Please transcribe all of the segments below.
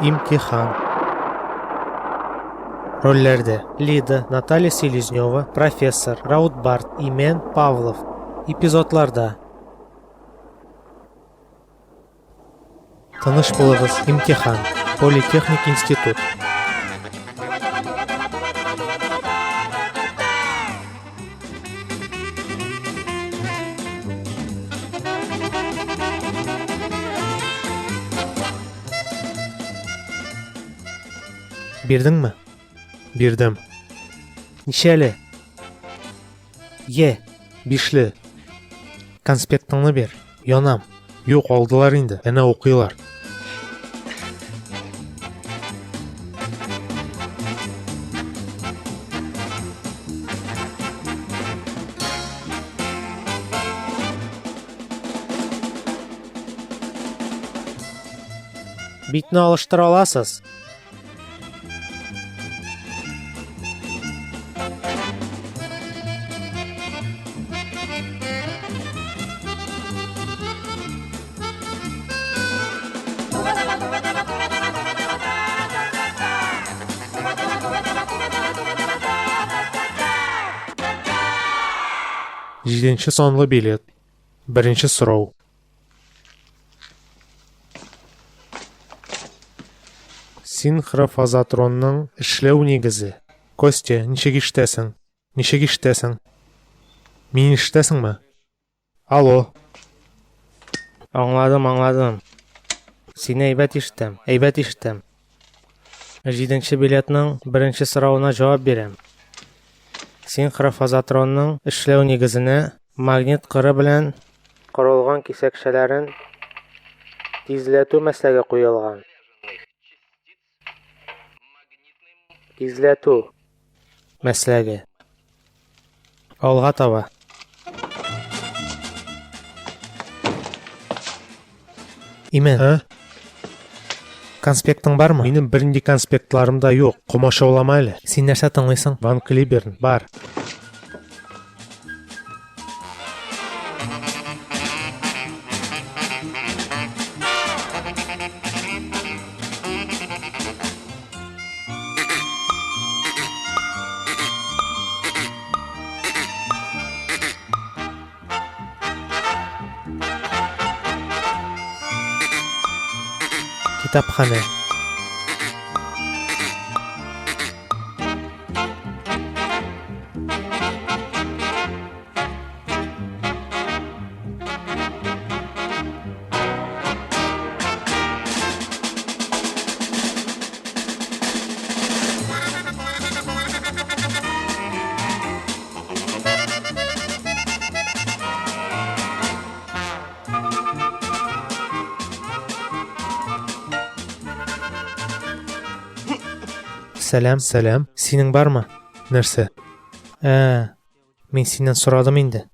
Имтихан. Рольләрдә Лида, Наталья Селезнева, профессор, Раутбарт, Имен, Павлов. Эпизодларда Тыныч булыгыз, имтихан. Политехник институт. Бирдеңме? Бирдем. Ничәле? Е, бишле. Конспектыңны бир. Янам. Юк, алдылар инде. Әнә укыйлар. Битне алыштыра аласыз. Җиденче санлы билет. Беренче сорау. Синхрофазотронның эшләү нигезе. Костя, ничек ишетәсең? Ничек ишетәсең? Мине ишетәсеңме? Алло. Аңладым, аңладым. Сине әйбәт ишетәм, әйбәт ишетәм. Җиденче билетның беренче соравына җавап бирәм. Синхрофазотронның эшләү нигезенә магнит кыры белән корылган кисәкчәләрен тизләтү мәсләге куелган. Тизләтү мәсләге. Алга таба. Имен. А? Конспектың бармы? Минем бернинди конспектларым да юк. Комачаулама әле. Син нәрсә тыңлыйсың? Ван Клиберн. Бар. Китапханә. Сәлам, сәлам. Синең бармы? Нәрсә? Ә, мин синнән сорадым инде.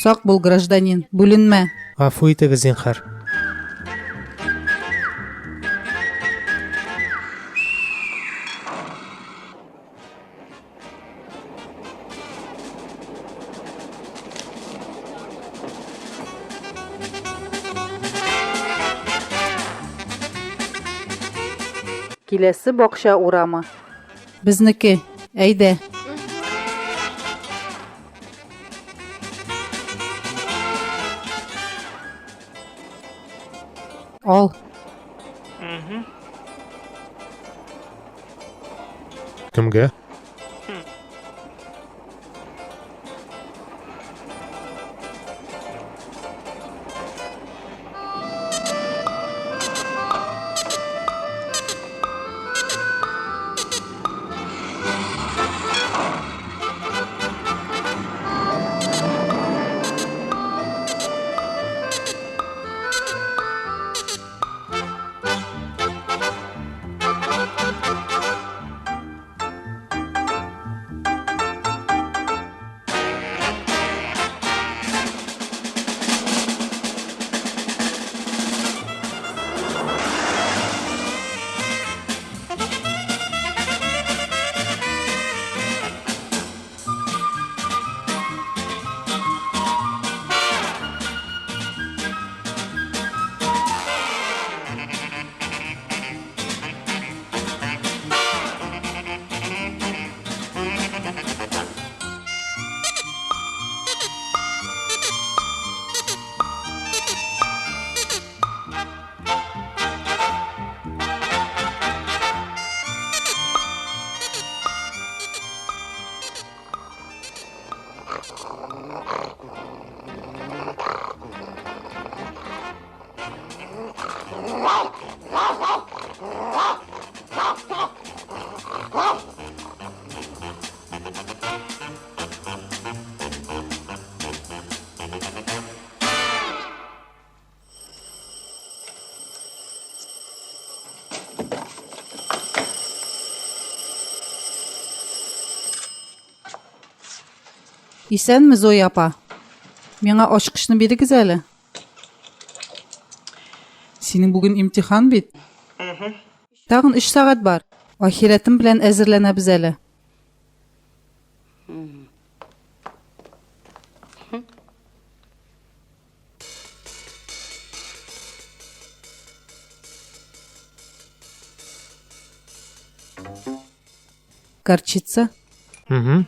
Сак бул, гражданин, бүленмә. Гафу итегез, зинһар. Киләсе бакча урамы. Безнеке. Әйдә. Ал. Кемгә? Исәнме, Зоя апа. Миңа ачкычны бирегез әле. Синең бүген имтихан бит. Тагын өч сәгать бар. Ахирәтем белән әзерләнәбез әле. Горчица. Угу.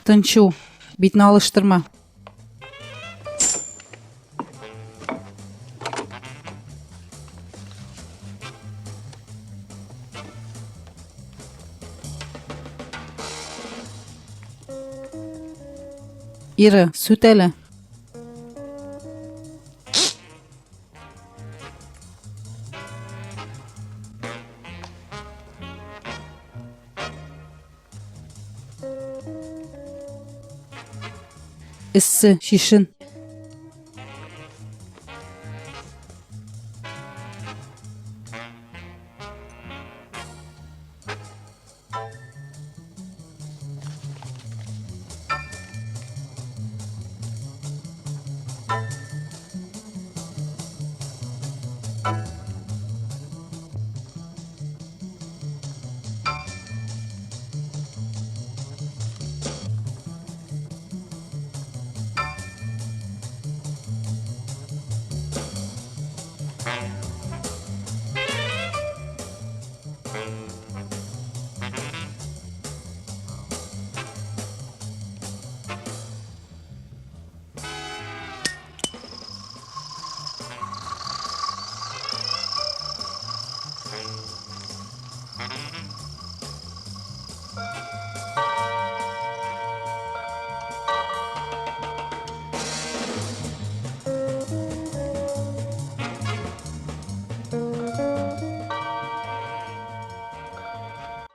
Тынчу. Битне алыштырма. Ира, сүт әле. Эссе, чишен.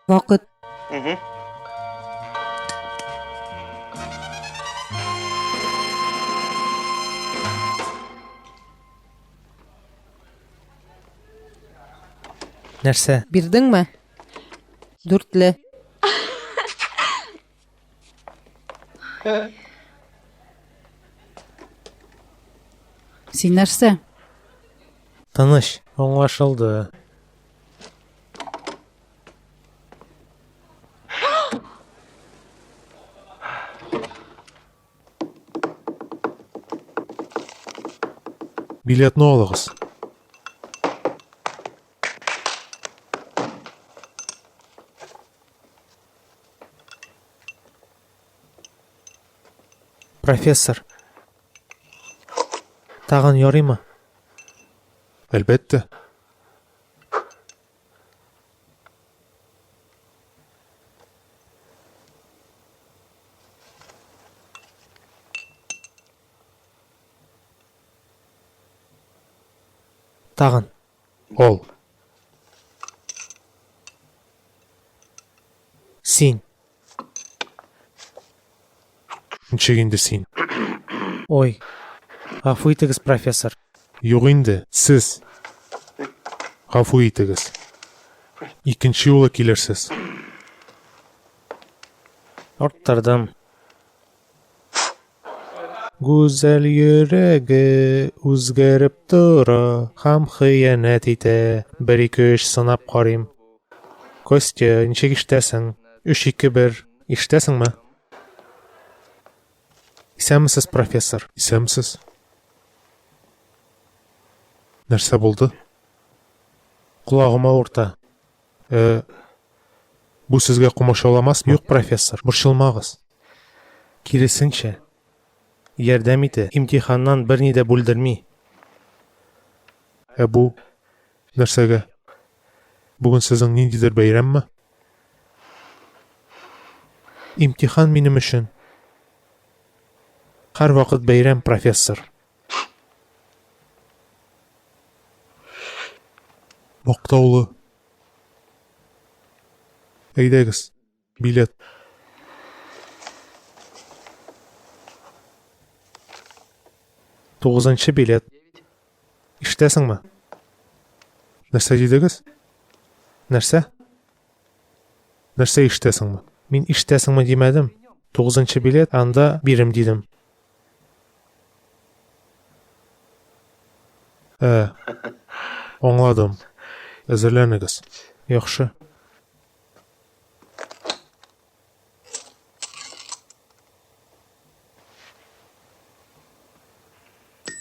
Вакыт. Нәрсә? Бирдеңме? Дүртле. Син нәрсә? Тыныч. Аңлашылды. Билетны алыгыз. Профессор. Тагын ярыймы? Әлбәттә. Тагын. Ал. Син. Ничек инде син? Ой. Гафу итегез, профессор. Юк инде, сез. Гафу итегез. Икенче юлы килерсез. Арттырдым. Гүзәл йөрәге үзгәреп тора һәм хыянәт итә. Бер, ике, өч сынап карыйм. Костя, ничек ишетәсең? Өч, ике, бер. Ишетәсеңме? Исәнмесез, профессор. Исәнмесез. Нәрсә булды? Колагым авырта. Э, бу сезгә комачауламасмы? Юк, профессор, борчылмагыз. Киресенчә, ярдәм итә, имтиханнан берни дә бүлдерми. Ә бу нәрсәгә? Бүген сезнең ниндидер бәйрәмме? Имтихан минем өчен һәрвакыт бәйрәм, профессор. Мактаулы. Әйдәгез, билет. Тугызынчы билет. Ишетәсеңме? Нәрсә дидегез? Нәрсә? Нәрсә ишетәсеңме? Мин ишетәсеңме димәдем. Тугызынчы билет, анда бирем дидем. Ә, аңладым. Әзерләнегез. Яхшы.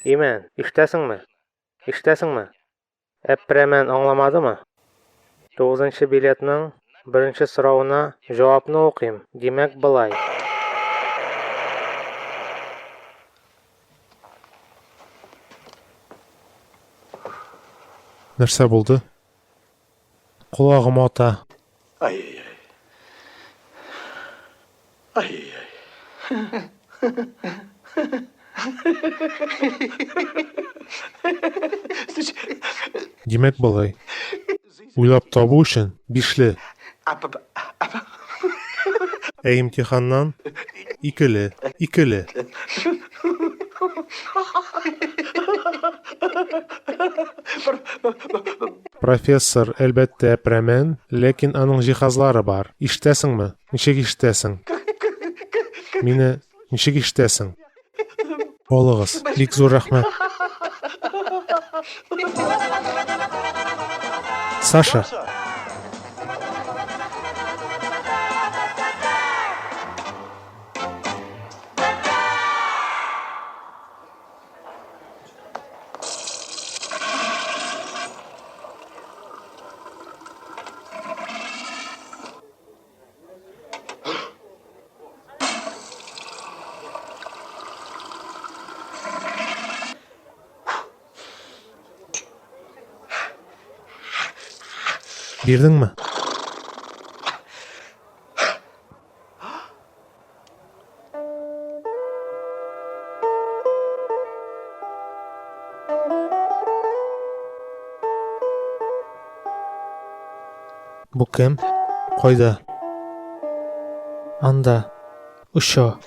Имән, ишетәсеңме? Ишетәсеңме? Әпрәмән аңламадымы? Тугызынчы билетның беренче соравына җавапны укыйм. Димәк, болай. Нәрсә булды? Колагым ата. Ай-яй-яй. Ай-яй-яй. Димәк, болай. Уйлап табу өчен бишле. Ә имтиханнан икеле, икеле. Профессор, әлбәттә, прәмән, ләкин аның җиһазлары бар. Ишетәсеңме? Ничек ишетәсең? Мине ничек ишетәсең? Алыгыз. Бик зур рәхмәт. Саша. Бирдеңме? Бу кем? Кайда? Анда. Оча.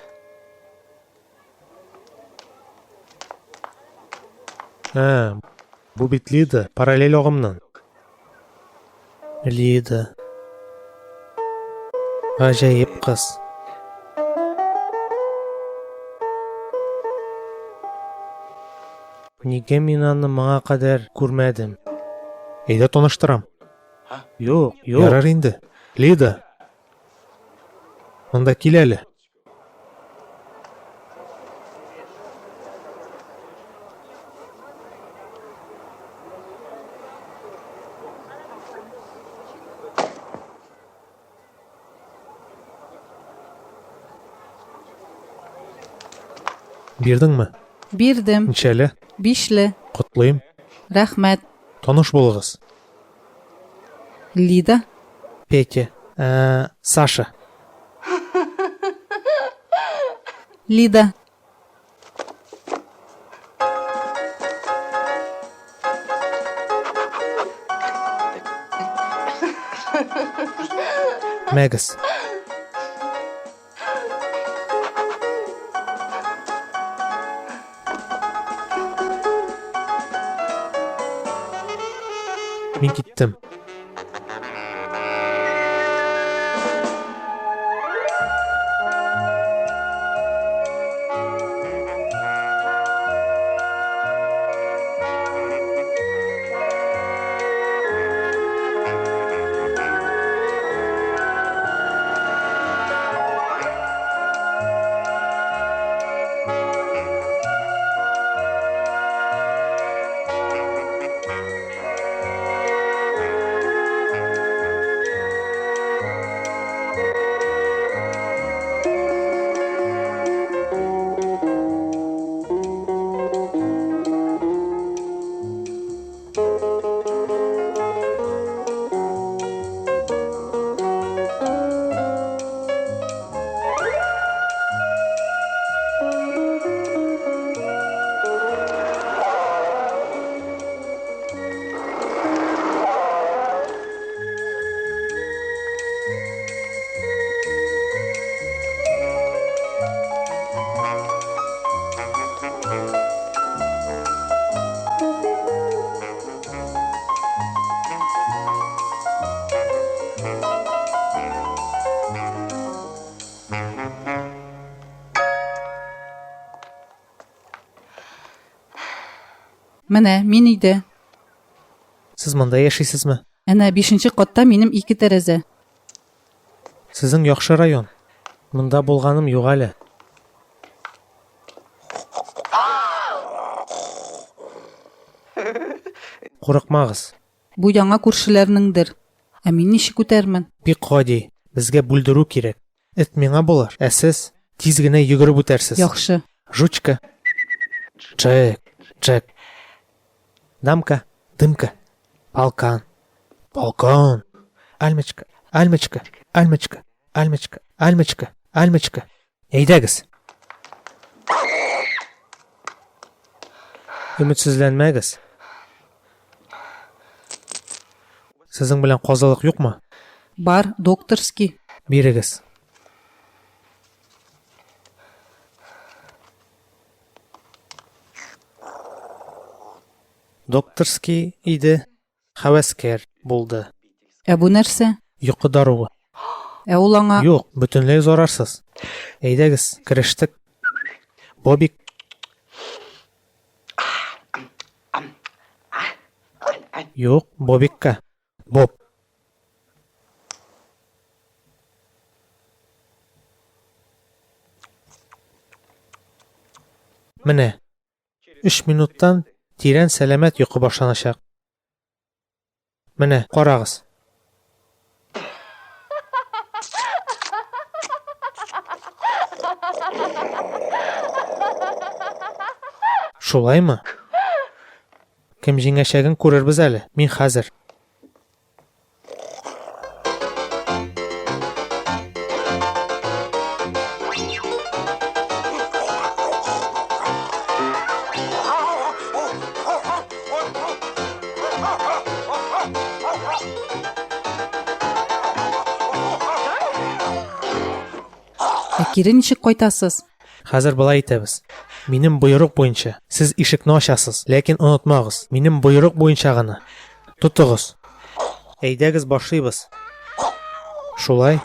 Ә, бу бит Лида, параллель агымнан. Лида. Гаҗәеп кыз. Нигә мин аны моңа кадәр күрмәдем? Әйдә таныштырам. Юк, юк. Ярар инде. Лида. Монда кил әле. Бирдеңме? Бирдем. Ничәле? Бишле. Котлыйм. Рәхмәт. Таныш булыгыз. Лида. Петя. Ә, Саша. Лида. Мәгез. Мин киттем. Менә, мин өйдә. Сез монда яшисезме? Әнә, бишенче катта минем ике тәрәзә. Сезнең яхшы район. Монда булганым юк әле. Курыкмагыз. Бу яңа күршеләрнеңдер. Ә мин ничек үтәрмен? Бик гади. Безгә бүлдерү кирәк. Эт миңа булыр, ә сез тиз генә йөгереп үтәрсез. Яхшы. Жучка. Джек, Джек. Дамка, дымка. Полкан. Полкан. Альмочка, Альмочка, Альмочка, Альмочка, Альмочка, Альмочка. Әйдәгез. Өметсезләнмәгез. Сезнең белән казылык юкмы? Бар, докторский. Бирегез. Докторский иде, хәвәскәр булды. Ә бу нәрсә? Йокы даруы. Ә ул аңа... Юк, бөтенләй зарарсыз. Әйдәгез, керештек. Бобик. Юк, Бобикка. Боб. Менә. Өч минуттан тирән сәламәт йокы башланачак. Менә, карагыз. Шулаймы? Кем җиңәчәген күрербез әле. Мин хәзер. Ә кире ничек кайтасыз? Хәзер болай итәбез. Минем боерык буенча сез ишекне ачасыз, ләкин онытмагыз, минем боерык буенча гына. Тотыгыз. Әйдәгез башлыйбыз. Шулай.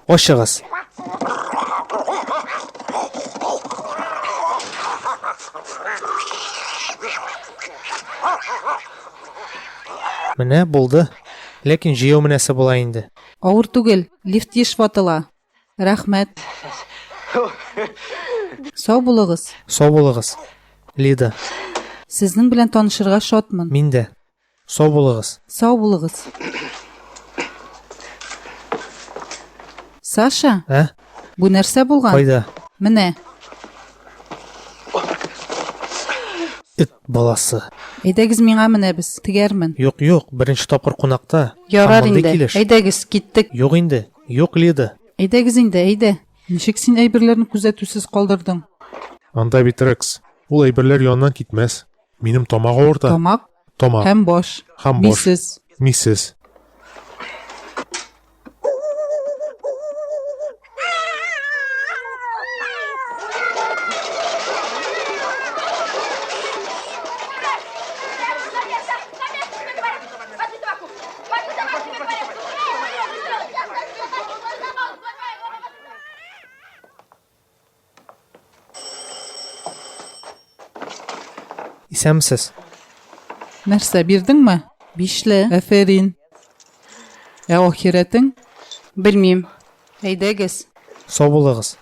Ачыгыз. Менә булды. Ләкин җыю менәсе була инде. Авыр түгел, лифт еш ватыла. Рәхмәт. Сау булыгыз. Сау булыгыз. Лида. Сезнең белән танышырга шатмын. Мин дә. Сау булыгыз. Сау булыгыз. Саша, Ә? бу нәрсә булган? Кайда? Менә. Эт баласы. Әйдәгез миңа менәбез, тегәрмен. Юк, юк, беренче тапкыр кунакта. Ярар Һәм мондый инде. килеш. Әйдәгез, киттек. Юк инде. Юк, Лида. Әйдәгез инде, әйдә. Ничек син әйберләрне күзәтүсез калдырдың? Анда бит Рекс. Ул әйберләр яныннан китмәс. Минем тамак авырта. Тамак Тамак. һәм баш. Һәм баш. Мисез. Мисез. Исәнмесез. Нәрсә, бирдеңме? Бишле. Афәрин. Ә ахирәтең? Белмим. Әйдәгез. Сау булыгыз.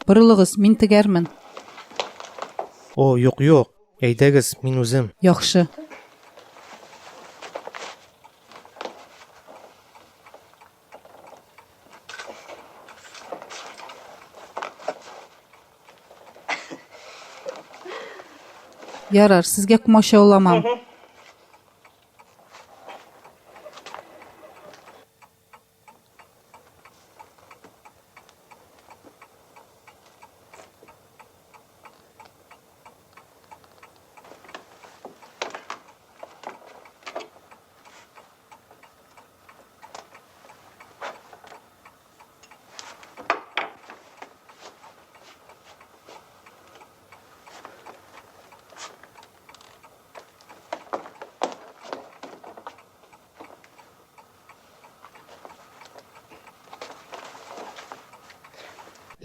Борылыгыз, мин тегәрмен. О, юк, юк. Әйдәгез, мин үзем. Яхшы. Ярар, сезгә комачауламам.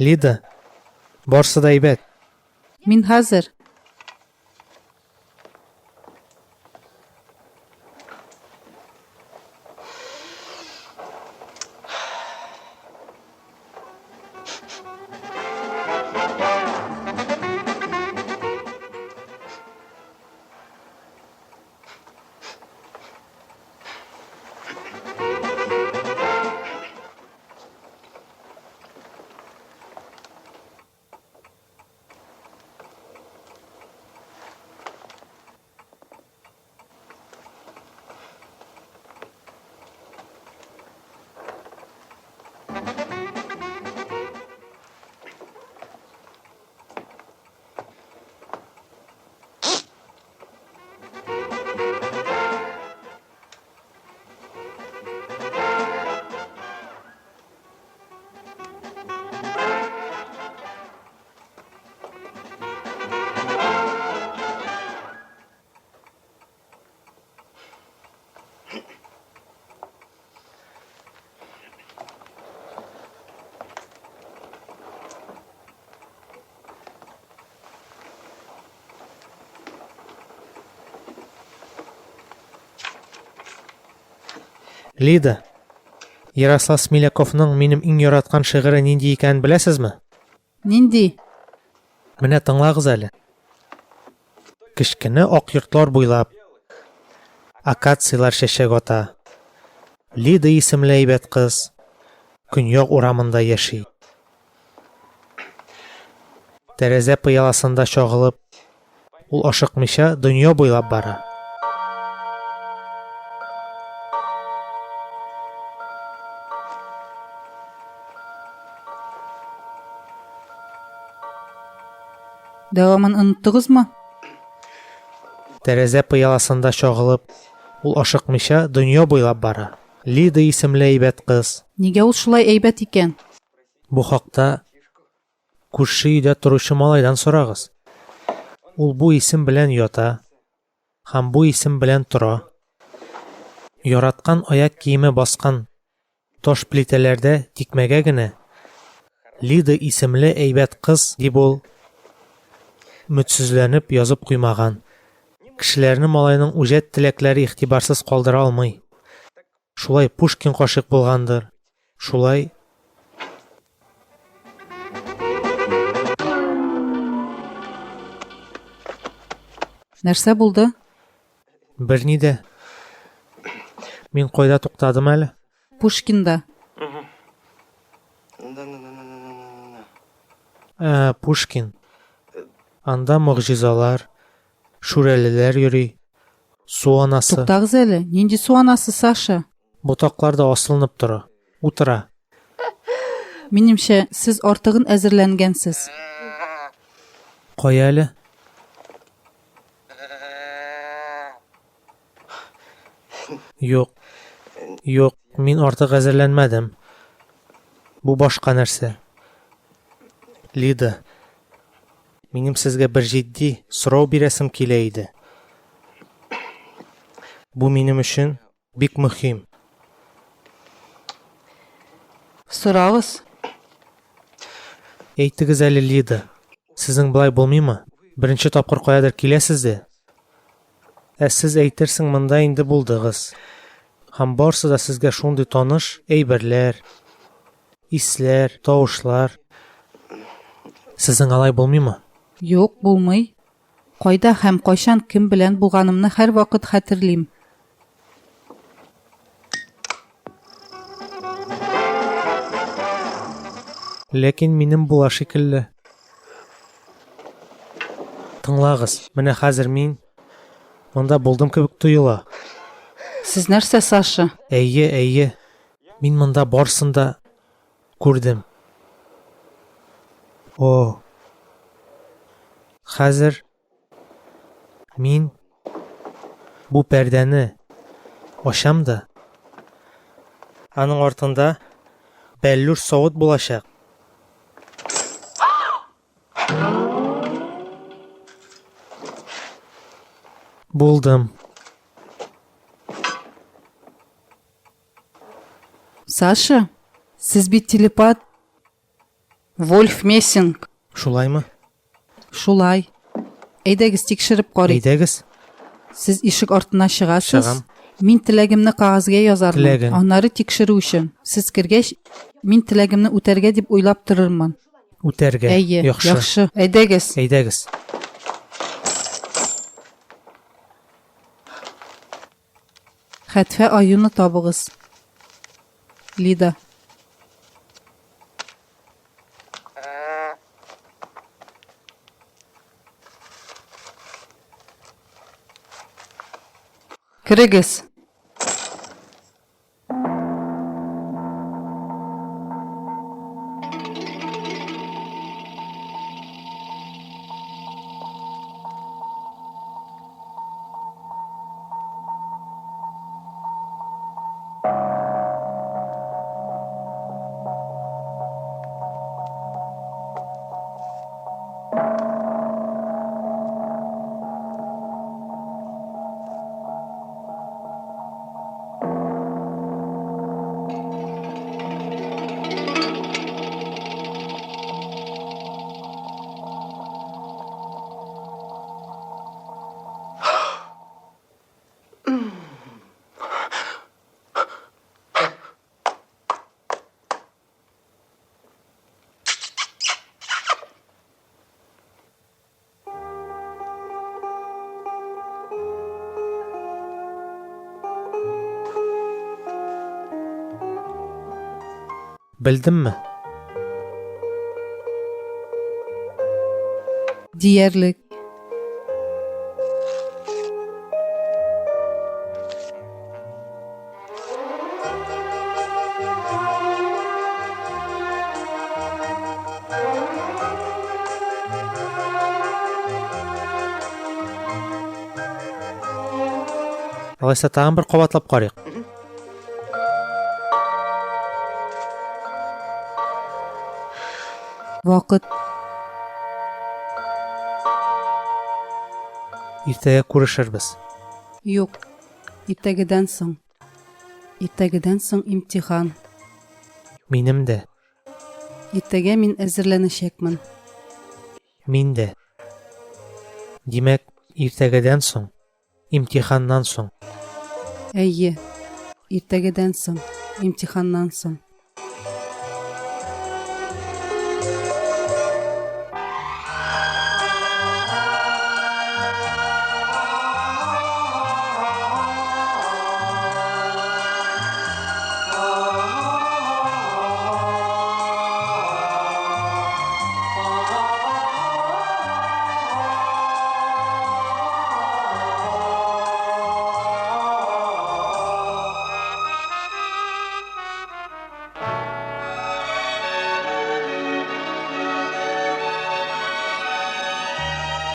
Лида, барсы да әйбәт. Мин хәзер. Лида, Ярослав Смеляковның минем иң яраткан шигыре нинди икәнен беләсезме? Нинди? Менә тыңлагыз әле. Кечкенә ак йортлар буйлап акацияләр чәчәк ата. Лида исемле әйбәт кыз Көньяк урамында яши. Тәрәзә пыяласында чагылып, ул ашыкмыйча дөнья буйлап бара. Дәвамын оныттыгызмы? Тәрәзә пыяласында чагылып, ул ашыкмыйча дөнья буйлап бара. Лида исемле әйбәт кыз. Нигә ул шулай әйбәт икән? Бу хакта күрше өйдә торучы малайдан сорагыз. Ул бу исем белән ята һәм бу исем белән тора. Яраткан аяк киеме баскан таш плитәләрдә тикмәгә генә Лида исемле әйбәт кыз дип ул Өметсезләнеп язып куймаган. Кешеләрне малайның үҗәт теләкләре игътибарсыз калдыра алмый. Шулай Пушкин гашыйк булгандыр. Шулай Нәрсә булды? Берни дә. Мин кайда туктадым әле? Пушкинда. Ә, Пушкин. Анда могҗизалар, шүрәлеләр йөри. Су анасы. Туктагыз әле, нинди су анасы, Саша? Ботакларда асылынып тора. Утыра. Минемчә, сез артыгын әзерләнгәнсез. Кая әле? Юк. Юк, мин артык әзерләнмәдем. Бу башка нәрсә. Лида, минем сезгә бер җитди сорау бирәсем килә иде. Бу минем өчен бик мөһим. Сорагыз. Әйтегез әле, Лида, сезнең болай булмыймы? Беренче тапкыр каядыр киләсез дә, ә сез әйтерсең монда инде булдыгыз. Һәм барсы да сезгә шундый таныш әйберләр, исләр, тавышлар. Сезнең алай булмыймы? Юк, булмый. Кайда һәм кайчан кем белән булганымны һәрвакыт хәтерлим. Ләкин минем була шикелле. Тыңлагыз, менә хәзер мин монда булдым кебек тоела. Сез нәрсә, Саша? Әйе, әйе. Мин монда барысын да күрдем. О. Хәзер мин бу пәрдәне ачам да, аның артында бәллүр савыт булачак. Булдым. Саша, сез бит телепат. Вольф Мессинг. Шулаймы? Шулай. Әйдәгез тикшереп карыйк. Әйдәгез. Сез ишек артына чыгасыз. Чыгам. Мин теләгемне кәгазьгә язармын. Теләгең. Аннары тикшерү өчен. Сез кергәч, мин теләгемне үтәргә дип уйлап торырмын. Үтәргә. Әйе. Яхшы. Яхшы. Әйдәгез. Әйдәгез. Хәтфә аюны табыгыз. Лида. Керегез. Белдемме? Диярлек. Алайса тагын бер кабатлап карыйк. Вакыт. Иртәгә күрешербез. Юк. Иртәгедән соң. Иртәгедән соң имтихан. Минем дә. Иртәгә мин әзерләнәчәкмен. Мин дә. Димәк, иртәгәдән соң, имтиханнан соң. Әйе, иртәгәдән соң, имтиханнан соң.